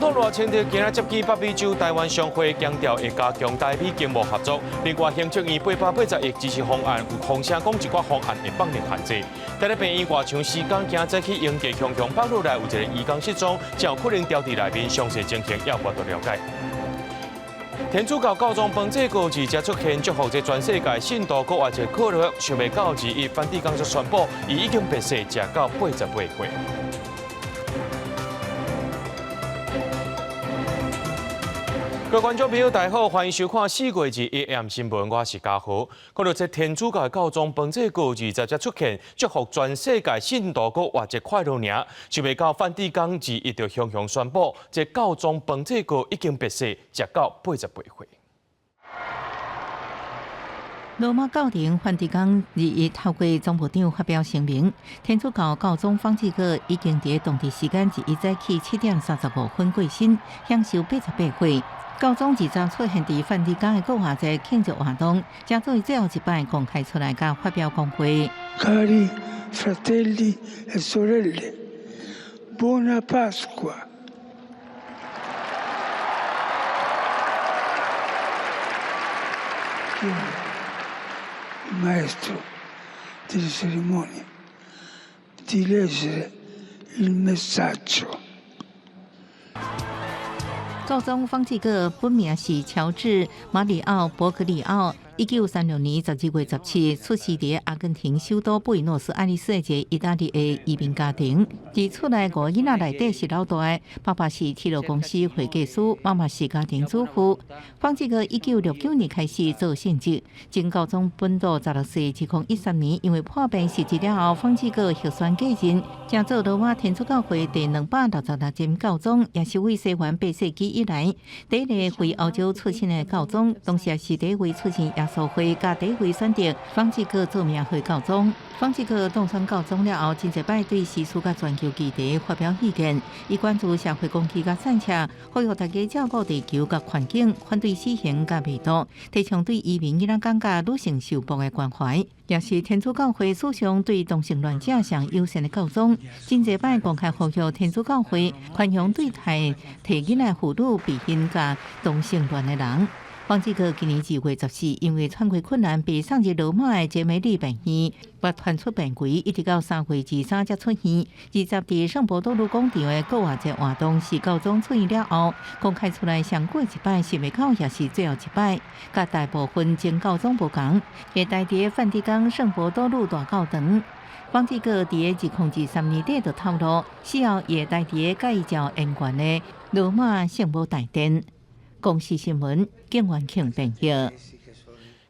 統賴清德今仔接見北美洲台灣商會，強調會加強台美經貿合作。另外，行政院880億支持方案有風聲講一寡方案會放入限制。佇咧病院外牆施工，今早起營地強強放落來，有一个移工失蹤，真有可能牢佇內面，詳細情形猶無得了解。天主教教宗方濟各二才出現，祝福這全世界信徒閣活節快樂。想袂到21，梵蒂岡就宣布，伊已經病逝，食到88歲。各位觀眾朋友，大家好，歡迎收看4月21 AM 新聞，我是嘉豪。看到這天主教教宗方濟各二十才出現，祝福全世界信徒閣活節快樂爾。想袂到梵蒂岡21就雄雄宣布，這教宗方濟各已經病逝，食到88歲。羅馬教廷梵蒂岡21透過總部長發表聲明，天主教教宗方濟各已經佇當地時間21早起7點35分過身，享壽88歲。教宗20出現佇梵蒂岡的復活節慶祝活動，這做伊最後一擺公開出來共發表講話。 Cari fratelli e sorelle, buona Pasqua. Chiedo al maestro delle cerimonie di leggere il messaggio. 教宗方濟各本名是喬治·馬里奧·伯格里奧，1936年12月17出生佇阿根廷首都布宜諾斯艾利斯的一个義大利的移民家庭。佇厝內五个囡仔內底是老大，爸爸是鐵路公司會計師，媽媽是家庭主婦。方濟各1969年開始做聖職，前教宗本篤十六世2013年因為破病辭職了後，方濟各獲選繼任，成做羅馬天主教會第266任教宗，也是為西元8世紀以來第一个非歐洲出身的教宗，同時也是第一位出身耶穌會佮第一位選擇方濟各做名號教宗。方濟各當選教宗了後，真濟擺對時事佮全球議題發表意見，伊關注社會公義佮政策，呼籲大家照顧地球佮環境，反對死刑佮梅毒，提倡對移民囡仔感佮女性受暴的關懷，也是天主教會史上對同性戀者上友善的教宗。真濟擺公開呼籲天主教會寬容對待提囡仔婦女、避孕佮同性戀的人。方濟各今年2月14，因為喘氣困難被送入羅馬的傑梅利病院，被傳出病危，一直到3月23才出院。20佇聖伯多祿廣場的復活節活動是教宗出院了後公開出來上過一擺，想袂到也是最後一擺。佮大部分前教宗無仝，會待佇梵蒂岡聖伯多祿大教堂。方濟各佇2023年底就透露，死後會待佇佮伊較淵源的羅馬聖母大殿。公視新聞，景元慶編譯。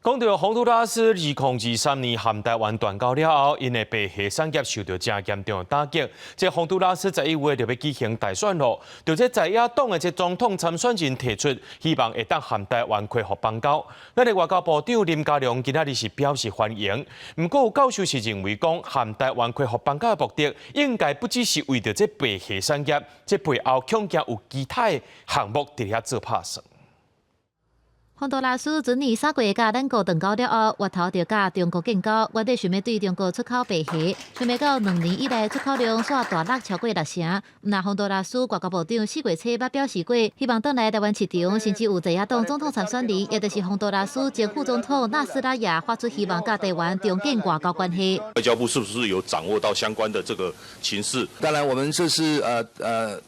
講到洪都拉斯2023年和台灣斷交了後，𪜶的白蝦產業受到真嚴重的打擊。這洪都拉斯11月就欲舉行大選囉，就這在野黨的這總統參選人提出，希望會當和台灣恢復邦交。咱的外交部長林佳龍今仔日是表示歡迎，毋過有教授是認為講，和台灣恢復邦交的目的，應該不只是為著這白蝦產業，這背後恐驚有其他的項目佇遐做拍算。洪都拉斯今年3月佮咱國斷交了後，越頭就佮中國建交，原底想欲對中國出口白蝦，想袂到2年以來出口量煞大落超過六成。毋但洪都拉斯外交部長4月初捌表示過，希望轉來台灣市場，甚至有在野黨總統參選人，也就是洪都拉斯前副總統納斯拉亞發出希望，佮台灣重建外交關係。外交部是不是有掌握到相關的這個情勢？當然，我們這是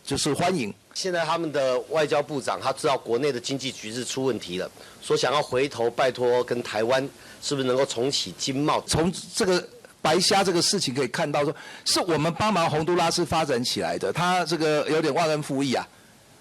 就是歡迎。現在他們的外交部長他知道國內的經濟局勢出問題了，說想要回頭拜託跟台灣是不是能夠重啟經貿？從這個白蝦這個事情可以看到，說是我們幫忙洪都拉斯發展起來的，他這個有點忘恩負義啊，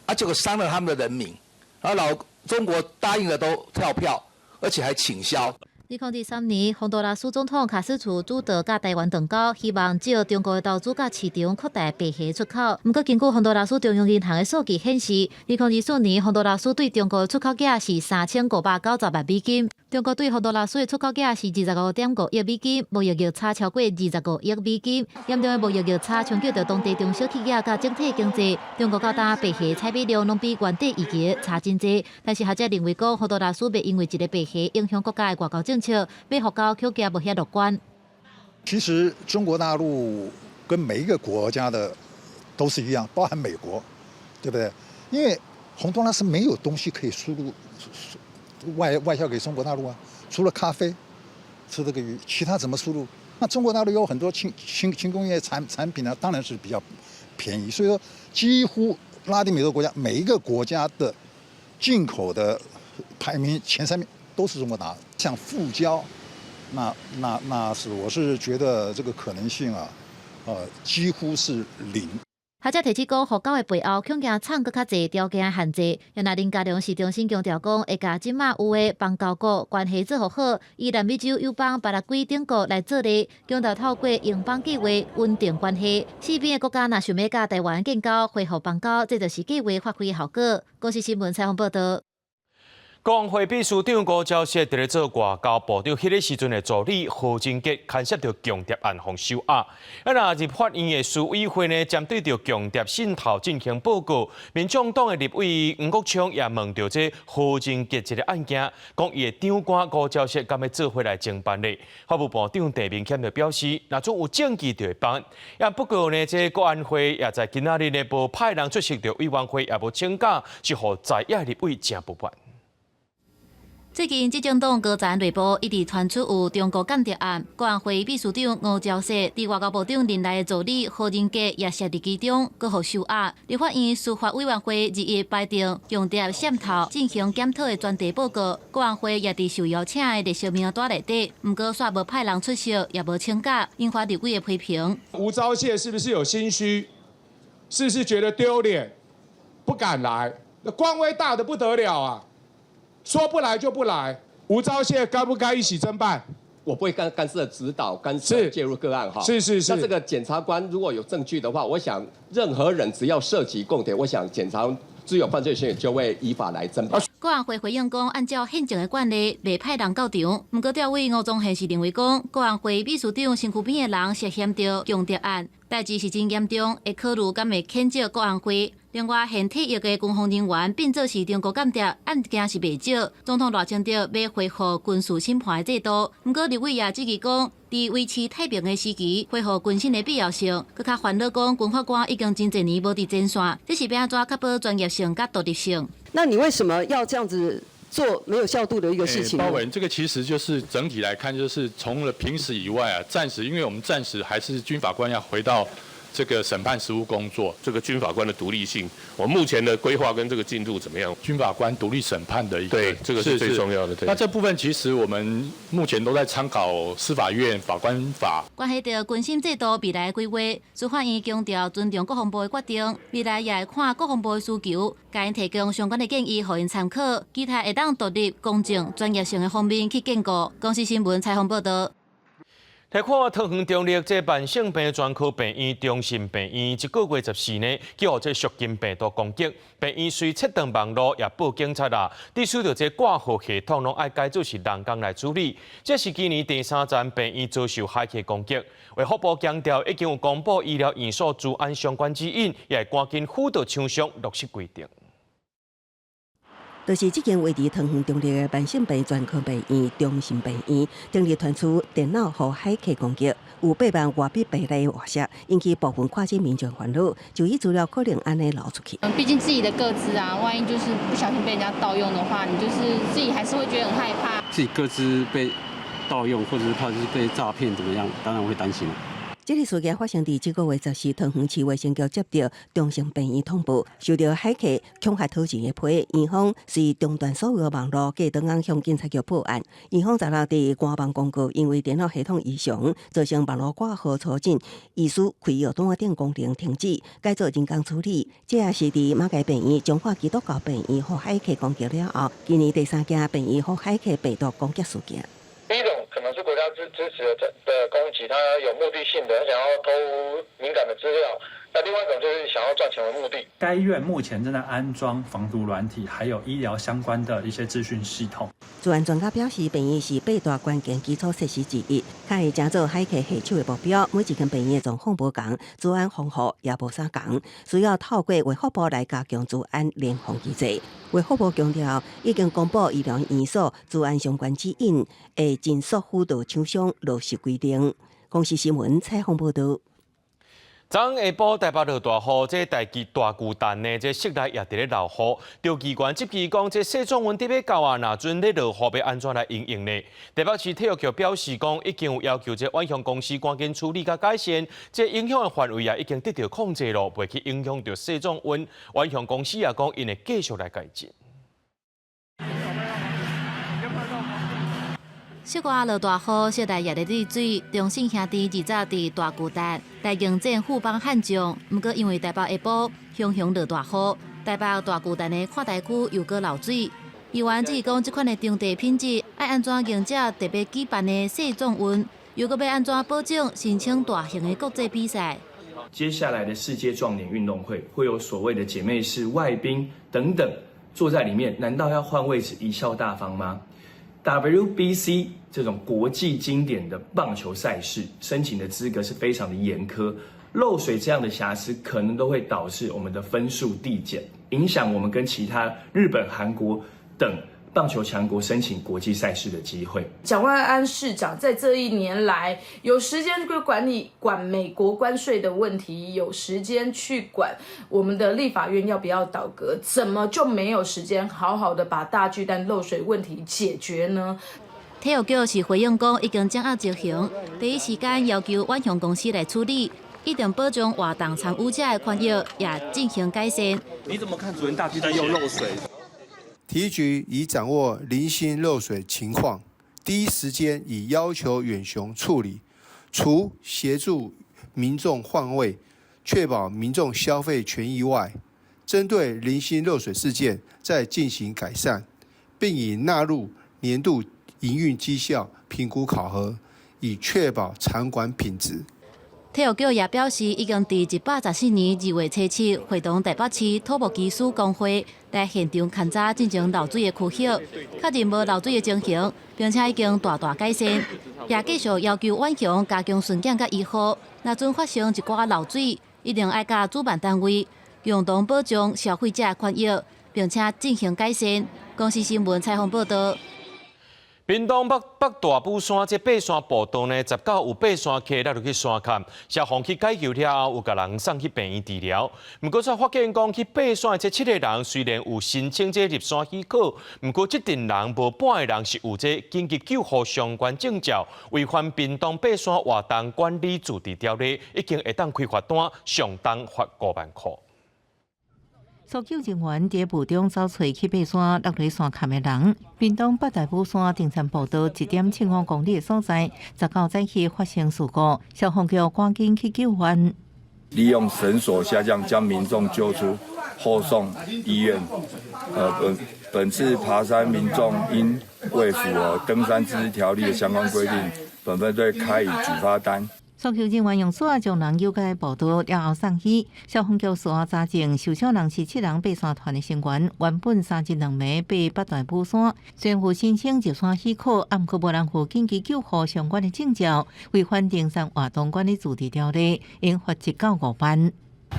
啊，結果傷了他們的人民，然後老中國答應了都跳票，而且還傾銷。2023年，洪都拉斯總統卡斯楚主導佮台灣斷交，希望藉中國的投資佮市場擴大白蝦出口。毋過，根據洪都拉斯中央銀行的數據顯示，2024年洪都拉斯對中國出口額是3590萬美金，中國對洪都拉斯的出口額是25.5億美金，貿易逆差超過25億美金。嚴重的貿易逆差衝擊著當地中小企業佮整體經濟。中國到今白蝦採買量攏比原底預期差真濟，但是學者認為講，洪都拉斯袂因為一个白蝦影響國家的外交政策，欲復交恐驚無遐樂觀。其實中國大陸跟每一個國家的都是一樣，包含美國，對不對？因為洪都拉斯沒有東西可以輸入外銷給中國大陸啊，除了咖啡，吃這個魚，其他怎麼輸入？那中國大陸有很多輕工業產品呢，當然是比較便宜。所以說，幾乎拉丁美洲國家每一個國家的進口的排名前三名都是中國大陸。想復交，那是我是覺得這個可能性啊，幾乎是零。學者提出講，復交的背後恐驚藏閣較濟條件的限制。原來林佳龍市中心強調講，會共這馬有的邦交國關係做好，以南美洲友邦巴拉圭等國來做例，強調透過英邦計劃穩定關係。四邊的國家若想欲佮台灣建交、恢復邦交，這就是計劃發揮效果。公視新聞採訪報導。國安會秘書長吳釗燮佇咧做外交部長，彼个時陣的助理何仁傑牽涉著共諜案，予收押。啊，若立法院的司委會呢，針對著共諜滲透進行報告，民眾黨的立委黃國昌也問著這何仁傑這个案件，講伊的長官吳釗燮敢欲做伙來偵辦咧？法務部長鄭明謙就表示，若總有證據就會辦。啊，不過呢，這國安會也在今仔日呢，無派人出席著委員會，也無請假，是予在野立委誠不滿。最近，執政黨高層內部一直傳出有中國間諜案，國安會秘書長吳釗燮佇外交部長任內的助理何仁傑也涉佇其中，閣予收押。立法院司法委員會日日排定共諜滲透進行檢討的專題報告，國安會也佇受邀請的列席名單內底，毋過煞無派人出席，也無請假，引發立委的批評。吳釗燮是不是有心虛？是不是覺得丟臉，不敢來？那官威大得不得了啊！說不來就不來，吳釗燮該不該一起偵辦？我不會干涉指導、干涉介入個案哈。那這個檢察官如果有證據的話，我想任何人只要涉及共諜，我想檢察只有犯罪嫌疑就會依法來偵辦。國安會回應講，按照現行的慣例，袂派人到場。毋過調委吳宗憲是認為講，國安會秘書長身軀邊的人涉嫌著共諜案，代誌是真嚴重，會考慮敢會譴責國安會。另外，現退役的軍方人員變做是中國間諜，案件是袂少。總統賴清德欲恢復軍事審判的制度，毋過立委也質疑講，佇維持太平的時期，恢復軍審的必要性，閣較煩惱講，軍法官已經真濟年無佇前線，這是欲按怎確保專業性佮獨立性？那你為什麼要這樣子做沒有效度的一個事情？包委員，這個其實就是整體來看，就是從了平時以外啊，暫時，因為我們暫時還是軍法官要回到這個審判實務工作，這個軍法官的獨立性，我目前的規劃跟這個進度怎麼樣？軍法官獨立審判的一個，對，這個是最重要的。那這部分其實我們目前都在參考司法院法官法。關係著軍審制度未來規劃，司法院強調尊重國防部的決定，未來也會看國防部的需求，共𪜶提供相關的建議，予𪜶參考，期待會當獨立、公正、專業性的方面去建構。公視新聞採訪報導。來看桃園中壢這慢性病專科病院中心病院，這個月14呢，去予這屬金病毒攻擊，病院隨切斷網路，也報警察啦。致使著這掛號系統攏愛改做是人工來處理。這是今年第三站病院遭受駭客攻擊。衛福部強調，已經有公布醫療院所資安相關指引，也會趕緊輔導廠商落實規定。就是這間位佇桃園中壢的慢性病專科病院中心病院，頂日傳出電腦予駭客攻擊，有8萬外筆病例外洩，引起部分確診民眾煩惱，就醫資料可能按呢流出去。畢竟自己的個資啊，萬一就是不小心被人家盜用的話，你就是自己還是會覺得很害怕。自己個資被盜用，或者是怕是被詐騙怎麼樣，當然會擔心。這个事件發生佇這個月14，桃園市衛生局接著中心病院通報，受著駭客恐嚇討錢的批，院方隨中斷所有的網路，隔當天向警察局報案。院方十六佇官網公告，因為電腦系統異常，造成網路掛號初診、醫師開藥單等功能停止，改做人工處理。這也是佇馬偕病院、彰化基督教病院予駭客攻擊了後，今年第三件病院予駭客病毒攻擊事件。第一種可能是國家支持的攻擊，他有目的性的，他想要偷敏感的資料。那另外一種就是想要賺錢為目的。該院目前正在安裝防毒軟體，還有醫療相關的一些資訊系統。資安專家表示，病院是八大關鍵基礎設施之一，較會成做駭客下手的目標。每一間病院的狀況無仝，資安防護也無啥仝，需要透過衛福部來加強資安聯防機制。衛福部強調，已經公布醫療院所資安相關指引，會盡速輔導廠商落實規定。公視新聞採訪報導。昨下晡台北落大雨，這台基大巨蛋呢，這室內也佇咧漏雨。著議員質疑講，這世壯運得欲到啊，若陣咧落雨欲按怎來因應呢？台北市體育局表示講，已經有要求這遠雄公司趕緊處理佮改善，這影響的範圍也已經得到控制咯，袂去影響著世壯運。遠雄公司也講，𪜶會繼續來改進。室外落大雨，室內也咧滴水。中信兄弟二十佇大巨蛋來迎戰富邦悍將，毋過因為台北下晡雄雄落大雨，台北大巨蛋的看台區又閣漏水。議員質疑講，這款的場地品質愛按怎迎接特別舉辦的世壯運，又閣欲按怎保證申請大型的國際比賽？接下來的世界壯年運動會會有所謂的姐妹市外賓等等坐在裡面，難道要換位置貽笑大方嗎？WBC 這種國際經典的棒球賽事，申請的資格是非常的嚴苛，漏水這樣的瑕疵可能都會導致我們的分數遞減，影響我們跟其他日本、韓國等棒球強國申請國際賽事的機會。蔣萬安市長在這一年來，有時間去管理管美國關稅的問題，有時間去管我們的立法院要不要倒閣，怎麼就沒有時間好好的把大巨蛋漏水問題解決呢？體育局是回應講，已經掌握情形，第一時間要求遠雄公司來處理，一定保障活動參與者的權益，也進行改善。你怎麼看昨天大巨蛋又漏水？體育局已掌握零星漏水情況，第一時間已要求遠雄處理，除協助民眾換位，確保民眾消費權益外，針對零星漏水事件再進行改善，並已納入年度營運績效評估考核，以確保場館品質。體育局也表示，已經佇114年2月初7，會同台北市土木技師公會來現場勘查進前漏水的區域，確認無漏水的情形，並且已經大大改善。也繼續要求遠雄加強巡檢佮維護，若陣發生一寡漏水，一定愛佮主辦單位共同保障消費者權益，並且進行改善。公視新聞採訪報導。屏東北北大武山這爬山步道呢，19有爬山客來入去山崁，消防去解救了後，有共人送去病院治療。毋過煞發現講去爬山的這七個人雖然有申請這入山許可，毋過這陣人無半個人是有這緊急救護相關證照，違反屏東爬山活動管理自治條例，已經會當開罰單，上重罰5萬箍。搜救人員佇霧中走揣去爬山，落佇山崁的人。屏東北大武山登山步道1.75公里的所在，19早起發生事故，消防局趕緊去救援，利用繩索下降將民眾救出，後送醫院。本次爬山民眾因未符合登山自治條例的相關規定，本分隊開以舉發單。搜救人員用索仔將人誘過步道了後送去。消防局事後查證，受傷人是七人爬山團的成員，原本三日兩暝爬北大武山，雖然有申請入山許可，毋過無人有緊急救護相關的證照，違反登山活動管理自治條例，應罰1到5萬。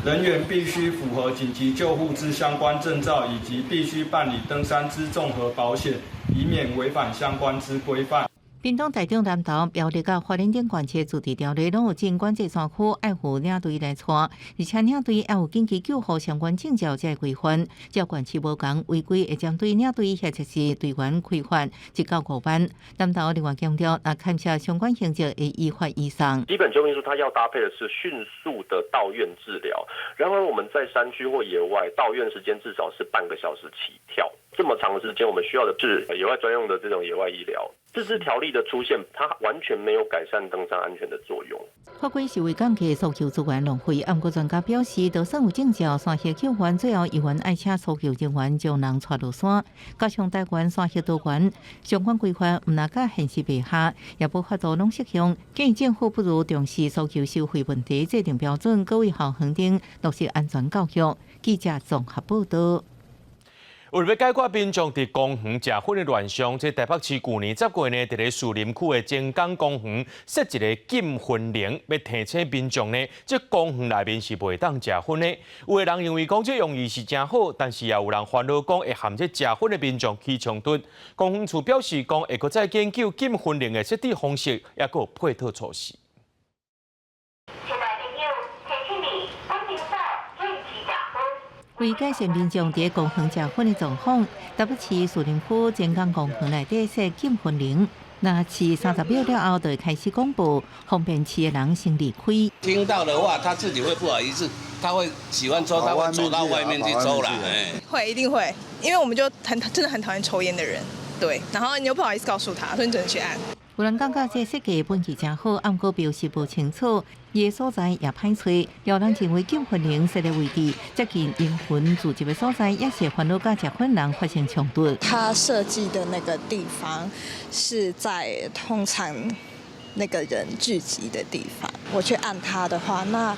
人員必須符合緊急救護之相關證照，以及必須辦理登山之綜合保險，以免違反相關之規範。屏東台中南投苗栗佮花蓮等縣市自治條例攏有禁管制山區愛有領隊來帶，而且領隊愛有緊急救護相關證照才會規範。只要縣市無仝違規，會針對領隊或者是隊員開罰1到5萬。南投另外強調，若牽涉相關刑責，會依法移送。基本救命術，它要搭配的是迅速的到院治療。然而，我們在山區或野外到院時間至少是半個小時起跳，這麼長的時間，我們需要的是野外專用的這種野外醫療。自治條例的出現，它完全沒有改善登山安全的作用。法規是為降低搜救資源浪費，毋過專家表示，就算有證照，山下救援最後猶原愛請搜救人員將人帶落山，加上台灣山協導員相關規範，毋但佮現實袂合，也無法度攏適用。建議政府不如重視搜救收費問題，制定標準，閣為校園頂落實安全教育。記者綜合報導。為了解決民眾佇公園食薰的亂象，這台北市舊年10月呢，佇咧士林區的前港公園設一个禁薰鈴，欲提醒民眾呢，這公園內面是袂當食薰的。有的人認為講這用意是誠好，但是也有人煩惱講會和這食薰的民眾起衝突。公園處表示講會閣再研究禁薰鈴的設置方式，抑閣有配套措施。親愛朋友，提醒您，為改善民眾佇公園食薰的狀況，台北市士林區前港公園內底設禁薰鈴，若試30秒了後，就會開始廣播，方便飼的人先離開。聽到的話，他自己會不好意思，他會喜歡抽，他會走到外面去抽啦。會，一定會，因為我們就很真的很討厭抽菸的人，對，然後你又不好意思告訴他，所以你只能去按。有人感覺這設計本質誠好，毋過標示無清楚，伊的所在也歹揣。有人認為禁薰鈴設的位置接近蠅群聚集的所在，也是煩惱佮食薰人發生衝突。他設計的那個地方是在通常那個人聚集的地方，我去按他的話，那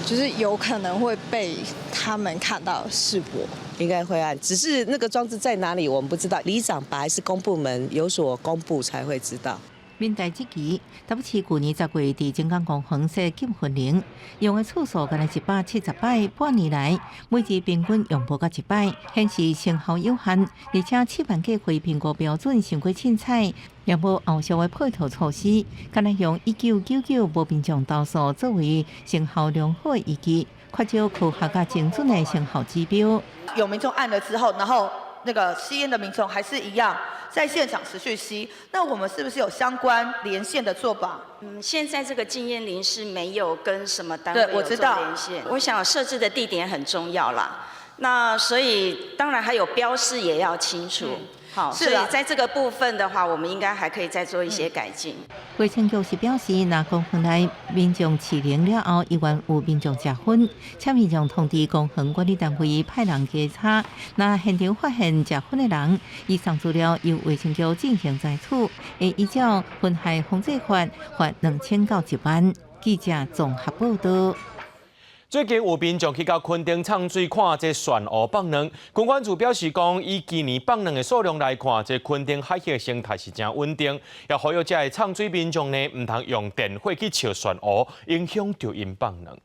就是有可能會被他們看到是我。應該會按，只是那個裝置在哪裡，我們不知道。里長還是公部門有所公布才會知道。民代質疑，台北市舊年10月佇前港公園設禁薰鈴，用的次數干焦170擺，半年來每日平均用無到一擺，顯示成效有限，而且試辦計劃評估標準傷過凊彩，也無後續的配套措施，干焦用1999無民眾投訴作為成效良好的依據，缺少科學佮精準的成效指標。有民眾按了之後，然後那個吸菸的民眾還是一樣在現場持續吸，那我們是不是有相關連線的做法？嗯，現在這個禁菸鈴是沒有跟什麼單位有做連線。我想設置的地點很重要啦，那所以當然還有標示也要清楚。好，所以在這個部分的話，我們應該還可以再做一些改進。衛生局是表示，若公園內民眾試鈴了後，依然有民眾食薰，請民眾通知公園管理單位派人稽查。若現場發現食薰的人，以上資料由衛生局進行摘取，會依照薰害防制法罰2000到1萬。記者綜合報道。最近有民眾去到墾丁泅水看這旋鼯放卵，墾管處表示講，以今年放卵的數量來看，這墾丁海域生態是誠穩定。也呼籲這个泅水民眾呢，毋通用電火去燒旋鼯，影響著𪜶放卵。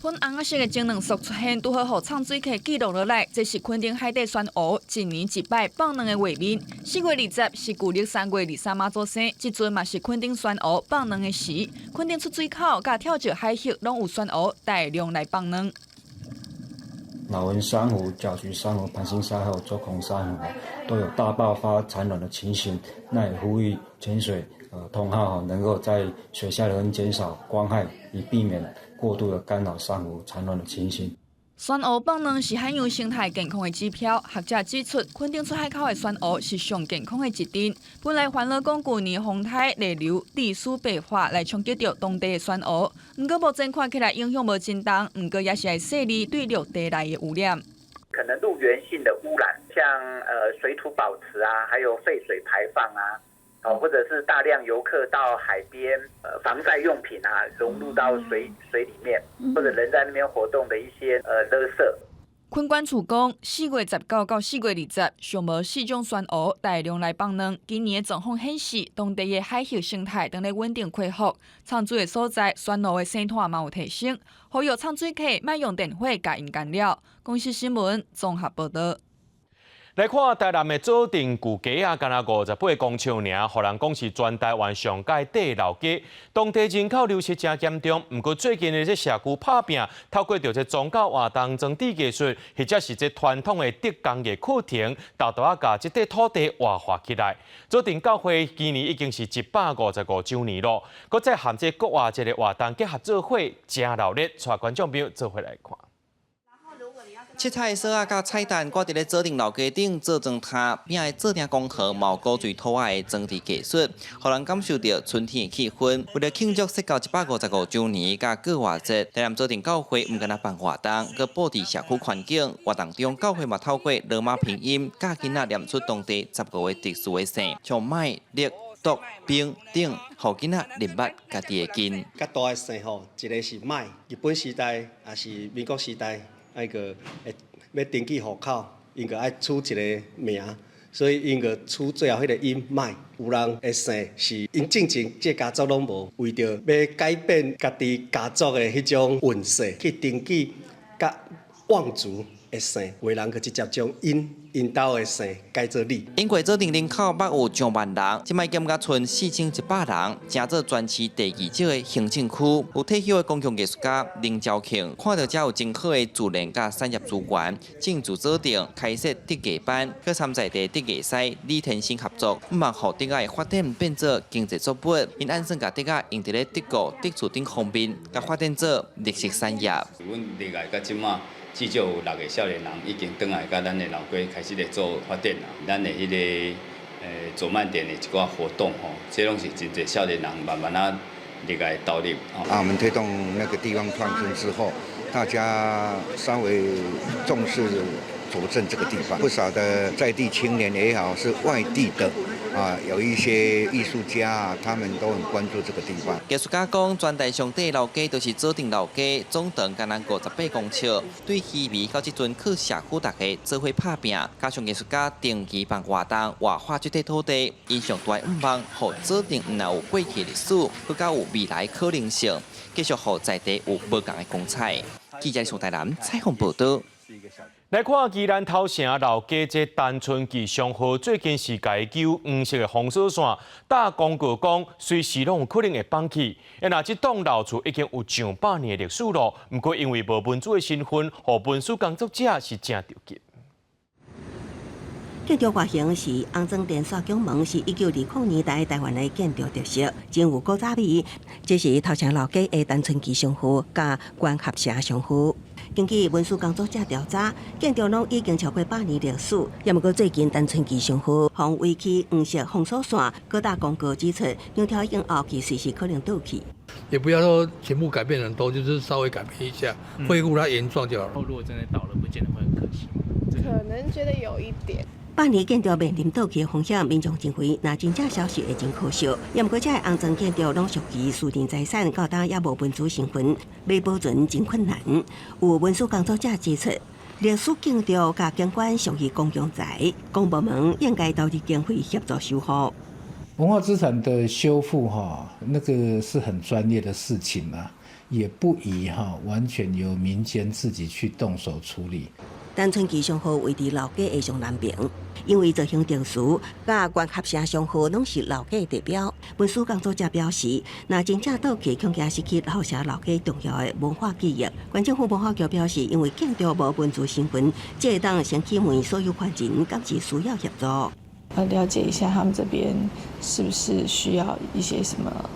粉紅仔色的精卵束出現，拄好予泅水客記錄落來。這是墾丁海底旋鼯一年一擺放卵的畫面。4月20是舊曆3月23媽祖生，這陣嘛是墾丁旋鼯放卵的時。墾丁出水口佮跳石海域攏有旋鼯大量來放卵。老紋珊瑚、角菊珊瑚、盤星鯊還有軸孔珊瑚都有大爆發產卵的情形。那也呼籲潛水同好能夠在水下能減少光害，以避免過度的干擾珊瑚產卵的情形。旋鼯放卵是海洋生態健康的指標。學者指出，墾丁出海口的旋鼯是上健康的一陣。本來煩惱講，舊年風颱泥流、地勢白化來衝擊著當地的旋鼯，毋過目前看起來影響無真重，毋過也是愛細膩對陸地內的污染。可能陸源性的污染，像水土保持啊，還有廢水排放啊。哦，或者是大量遊客到海邊，防曬用品啊，融入到水裡面，或者人在那邊活動的一些垃圾。墾管處講，4月19到4月20，上無四種旋鼯大量來放卵。今年的狀況顯示，當地的海域生態正咧穩定恢復，泅水的所在，旋鼯的生態嘛有提升。呼籲泅水客莫用電火共𪜶干擾。公視新聞綜合報道。來看台南的祖鎮舊街仔，干焦58公尺爾，予人講是全台灣上蓋短老街。當地人口流失誠嚴重，毋過最近的這社區拍拚，透過著這宗教活動、裝置藝術，或者是這傳統的竹工藝課程，沓沓仔共這塊土地活化起來。祖鎮教會今年已經是155週年囉，閣再和這國外一個活動結合做伙，誠熱鬧，帶觀眾朋友做伙來看。七彩的索仔佮彩蛋掛佇咧祖鎮老街頂做裝塔，邊仔的祖埕公園嘛有古錐土仔的裝置藝術，予人感受著春天的氣氛。為了慶祝設教155週年佮過活節，台南祖鎮教會毋干焦辦活動，閣布置社區環境。活動中，教會嘛透過羅馬拼音，教囡仔念出當地15個特殊的姓，像麥、綠、獨、冰、頂，予囡仔認捌家己的根。較大的姓吼，一个是麥，日本時代抑是民國時代。愛閣會欲登記戶口，𪜶閣愛取一个名，所以𪜶閣取最後彼個音麥。有人的姓是𪜶進前這家族攏無，為著欲改變家己家族的彼種運勢，去登記佮望族的姓，有的人閣直接將𪜶𪜶兜的姓改做李。英國左鎮人口捌有上萬人，這擺減甲賰4100人，成做全市第二少的行政區。有退休的公共藝術家林昭慶，看著遮有真好的自然佮產業資源，進駐左鎮開設竹藝班，佮參在地竹藝師李天生合作，向望予竹仔的發展變做經濟作物。𪜶按算共竹仔用佇咧竹顧、竹厝頂方面，共發展做綠色產業。阮歷來到這馬，至少有六个少年人已經轉來佮咱的老街開始咧做發展啦。咱的彼个做慢點的一寡活動吼，這攏是真濟少年人慢慢仔入來投入。啊，我們推動那個地方創生之後，大家稍微重視左鎮這個地方，不少的在地青年也好，是外地的啊，有一些藝術家啊，他們都很關注這個地方。藝術家講，全台上短老街就是左鎮老街，總長干焦58公尺。對魚埤到這陣靠社區逐家做伙拍拚，加上藝術家定期辦活動，活化這塊土地，𪜶上大向望，予左鎮毋但有過去歷史，閣較有未來可能性，繼續予在地有無仝的光彩。記者從台南採訪報導。來看宜蘭頭城老街這陳春記商號，最近是共救黃色的封鎖線，打公告講隨時攏有可能會放棄。若這棟老厝已經有上百年的歷史咯，毋過因為無文資的身份，予文史工作者是誠著急。建築外形是紅磚連續拱門，是1920年代台灣的建築特色，真有古早味。這是頭城老街的陳春記商號佮關合社商號。根據文史工作者調查，建築攏已經超過百年歷史。也毋過最近陳春記商號予圍起黃色封鎖線，閣打公告指出，兩條已經後期隨時可能倒去。也不要說全部改變很多，就是稍微改變一下，恢復它原狀就好了。如果真的倒了，不見得會很可惜。可能覺得有一點。百年建築面臨倒去的風險，民眾認為，若真正消失會真可惜。也毋過，這个紅磚建築攏屬於私人財產，到今也無文資身份，欲保存真困難。有文史工作者指出，歷史建築佮景觀屬於公共財，公部門應該投入經費協助修復。文化資產的修復，哈，那個是很專業的事情嘛，也不宜哈完全由民間自己去動手處理。陳春記商號位佇老街的上南邊，因為造型特殊，佮關合社商號攏是老街地標。文史工作者表示，若真正倒去，恐驚失去頭城老街重要的文化記憶。縣政府文化局表示，因為建築無文資身份，這會當先去問所有權人，敢是需要協助。了解一下他們這邊是不是需要一些什麼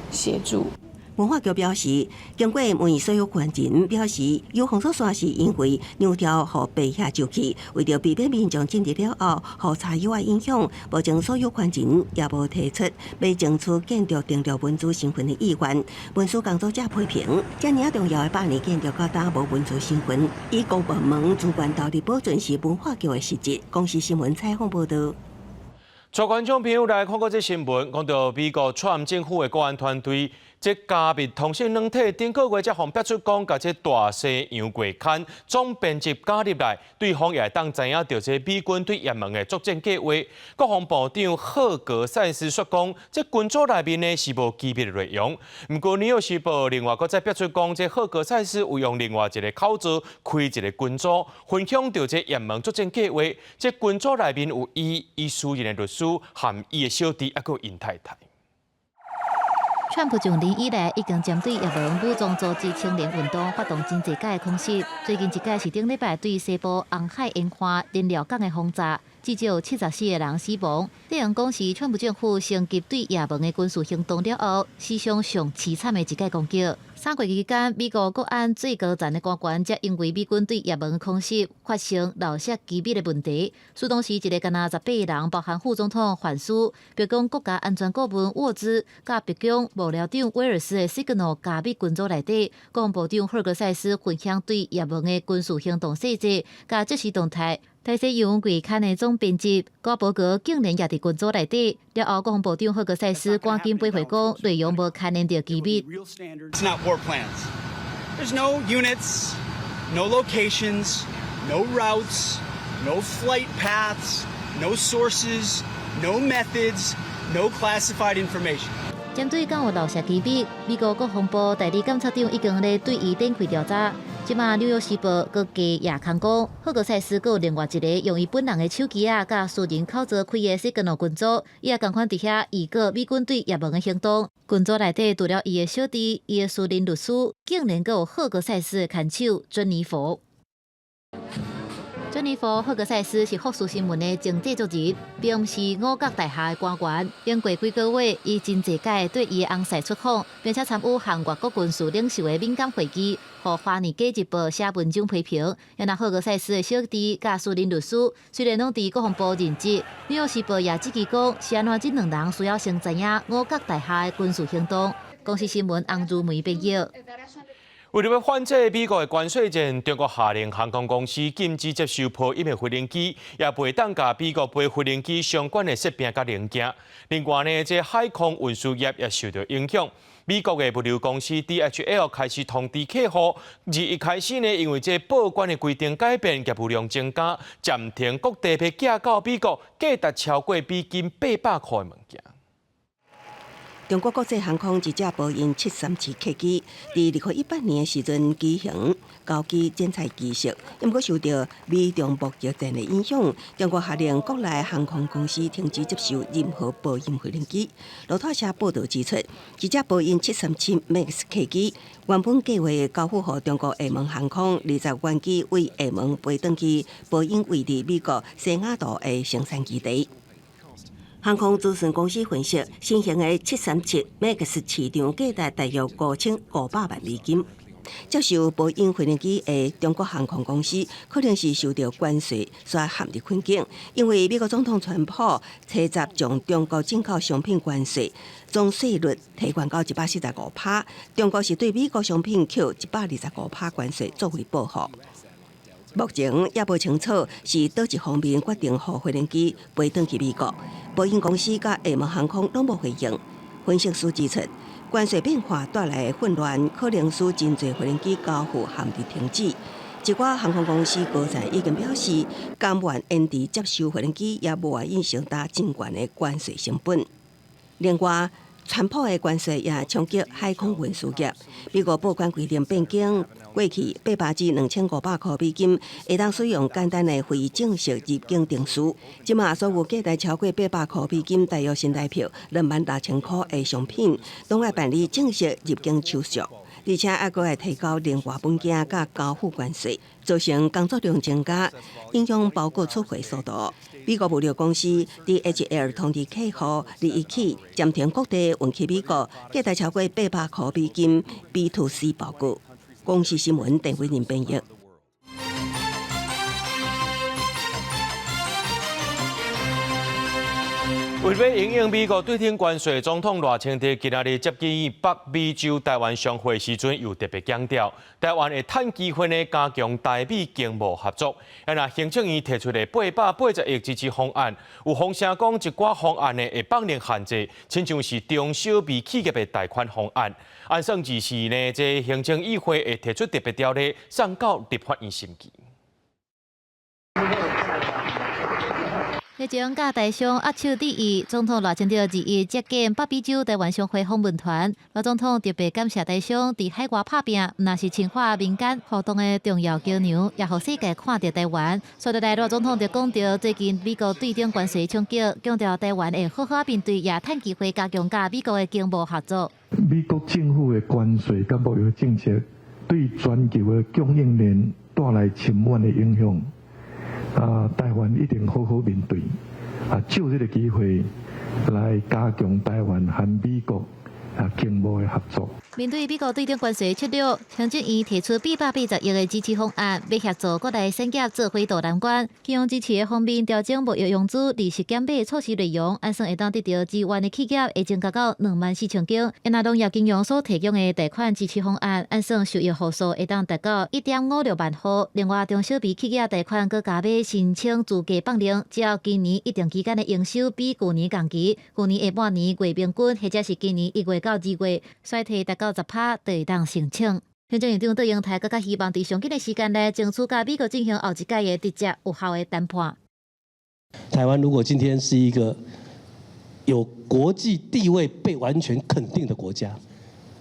協助。文化局表示，經過問所有權人表示，有封鎖線是因為兩條予白蟻蛀去，為著避免民眾進入了後，予柴油的影響，目前所有權人也無提出欲爭取建築登錄文資身份的意願。文史工作者批評，遮爾重要的百年建築到今無文資身份，以公部門資源投入保存是文化局的失職。公視新聞採訪報導。帶觀眾朋友來看過這新聞，講到美國川普政府的國安團隊，這加密通訊軟體頂個月才予爆出講，共這大西洋月刊總編輯加入來，對方也會當知影著這美軍對也門的作戰計劃。國防部長赫格塞斯說講，這群組內面呢是無機密的內容。毋過紐約時報另外閣再爆出講，這赫格塞斯有用另外一个口座開一个群組，分享著這也門作戰計劃。這群組內面有伊、伊私人的律師含伊的小弟，抑閣𪜶太太。川普上任以來，已經針對也門武裝組織青年運動發動真濟擺的空襲。最近一擺是頂禮拜對西部紅海沿岸燃料港的轟炸，至少74個人死亡。這樣講是川普政府升級對也門的軍事行動了後，史上上淒慘的一擺攻擊。3個月期間，美國國安最高層的官員則因為美軍對也門的空襲發生漏洩機密的問題。蘇當時一个干焦18個人，包含副總統范斯、白宮國家安全顧問沃茲、佮白宮幕僚長威爾斯的 Signal 加密群組內底，國防部長赫格塞斯分享對也門的軍事行動細節佮即時動態。大西洋月刊的總編輯高伯格竟然也佇群組內底。了後，國防部長赫格塞斯趕緊回覆講，內容無牽連著機密。 It's not war plans. There's no units, no locations, no routes, no flight paths, no sources, no methods, no classified information. 針對敢有漏洩機密，美國國防部代理檢察長已經咧對伊展開調查。這馬紐約時報閣加夜空講，赫格塞斯閣有另外一个用伊本人的手機仔佮私人口座開的 Signal 群組，伊也仝款佇遐預告美軍對葉門的行動。群組內底除了伊的小弟、伊的私人律師，竟然閣有赫格塞斯的牽手珍妮佛。珍妮佛·赫格塞斯是福斯新聞的前製作人，並毋是五角大廈的官員。經過幾个月，伊真濟擺對伊的翁婿出訪，並且參與韓國國軍事領袖的敏感會議，予《華爾街日報》寫文章批評。然後赫格塞斯的小弟佮私人律師雖然攏佇國防部任職，紐約時報也質疑講，是按怎這兩人需要先知影五角大廈的軍事行動。公視新聞洪如梅編譯。為著欲反制美國的關稅戰，中國下令航空公司禁止接受波音的飛行機，也袂當共美國飛飛行機相關的設備佮零件。另外呢，這海空運輸業也受到影響。美國的物流公司 DHL 開始通知客戶，自一開始呢，因為這報關的規定改變，業務量增加，暫停各地欲寄到美國價值超過美金800箍的物件。中國國際航空一架波音737客機，佇2018年的時陣舉行交機剪彩儀式，毋過受著美中貿易戰的影響，中國下令國內航空公司停止接受任何波音飛行機。路透社報導指出，這架波音737 MAX 客機原本計劃交付予中國廈門航空，20原機為廈門飛轉去波音位佇美國西雅圖的生產基地。航空諮詢公司分析，新型的737 MAX 市場價值大約5500萬美金。接受波音飛行機的中國航空公司，可能是受著關稅所陷入困境，因為美國總統川普初十將中國進口商品關稅總稅率提懸到145%，中國是對美國商品扣125%關稅作為報復。目前猶無清楚是佗一方面決定予飛行機飛轉去美國，波音公司佮廈門航空攏無回應。分析師指出，關稅變化帶來的混亂，可能使真濟飛行機交付陷入停止。一寡航空公司高層已經表示，甘願延遲接收飛行機，也無願意承擔真懸的關稅成本。另外，川普的關稅也衝擊海空運輸業。美國報關規定變更，過去800至2500箍美金會當使用簡單的非正式入境程序，這馬所有價值超過800箍美金，大約新台幣26,000箍的商品，攏愛辦理正式入境手續，而且猶閣愛提交另外文件佮交付關稅，造成工作量增加，影響包裹出貨速度。美國物流公司 DHL 通知客戶，日起暫停各地運去美國價值超過800箍美金 B to C 包裹。公視新聞鄧偉仁編譯。為欲因應美國對頂關稅，總統賴清德今仔日接見北美洲台灣商會時陣，又特別強調，台灣會趁機會呢加強台美經貿合作。啊，若行政院提出的880億支持方案，有風聲講一寡方案呢會放寬限制，親像是中小微企業的貸款方案。按算二時呢，這行政議會會提出特別條例，送到立法院審議。日前，佮台商握手致意，總統賴清德21接見北美洲台灣商會訪問團。賴總統特別感謝台商佇海外拍拚，毋但是深化民間互動的重要橋梁，也予世界看著台灣。紲落來，賴總統就講著最近美國對頂關稅衝擊，強調台灣會好好面對，也趁機會加強佮美國的經貿合作。美國政府的關稅佮貿易政策對全球的供應鏈帶來深遠的影響。啊，台灣一定好好面對，啊，藉這個機會來加強台灣和美國啊經貿的合作。面對美國對頂關稅策略，行政院提出880億的支持方案，欲協助國內產業做伙渡難關。金融支持的方面，調整貿易融資利息減免措施內容，按算會當得著支援的企業會增加到24,000間。若農業金融所提供的貸款支持方案，按算受益戶數會當達到1.56萬戶。另外，中小微企業貸款閣加碼申請資格放寬，只要今年一定期間的營收比舊年仝期，舊年下半年月平均或者是今年1月到2月衰退達到10%，就會當申請。行政院長卓榮泰閣較希望佇上緊的時間內，爭取佮美國進行後一屆的直接有效的談判。台灣如果今天是一個有國際地位被完全肯定的國家，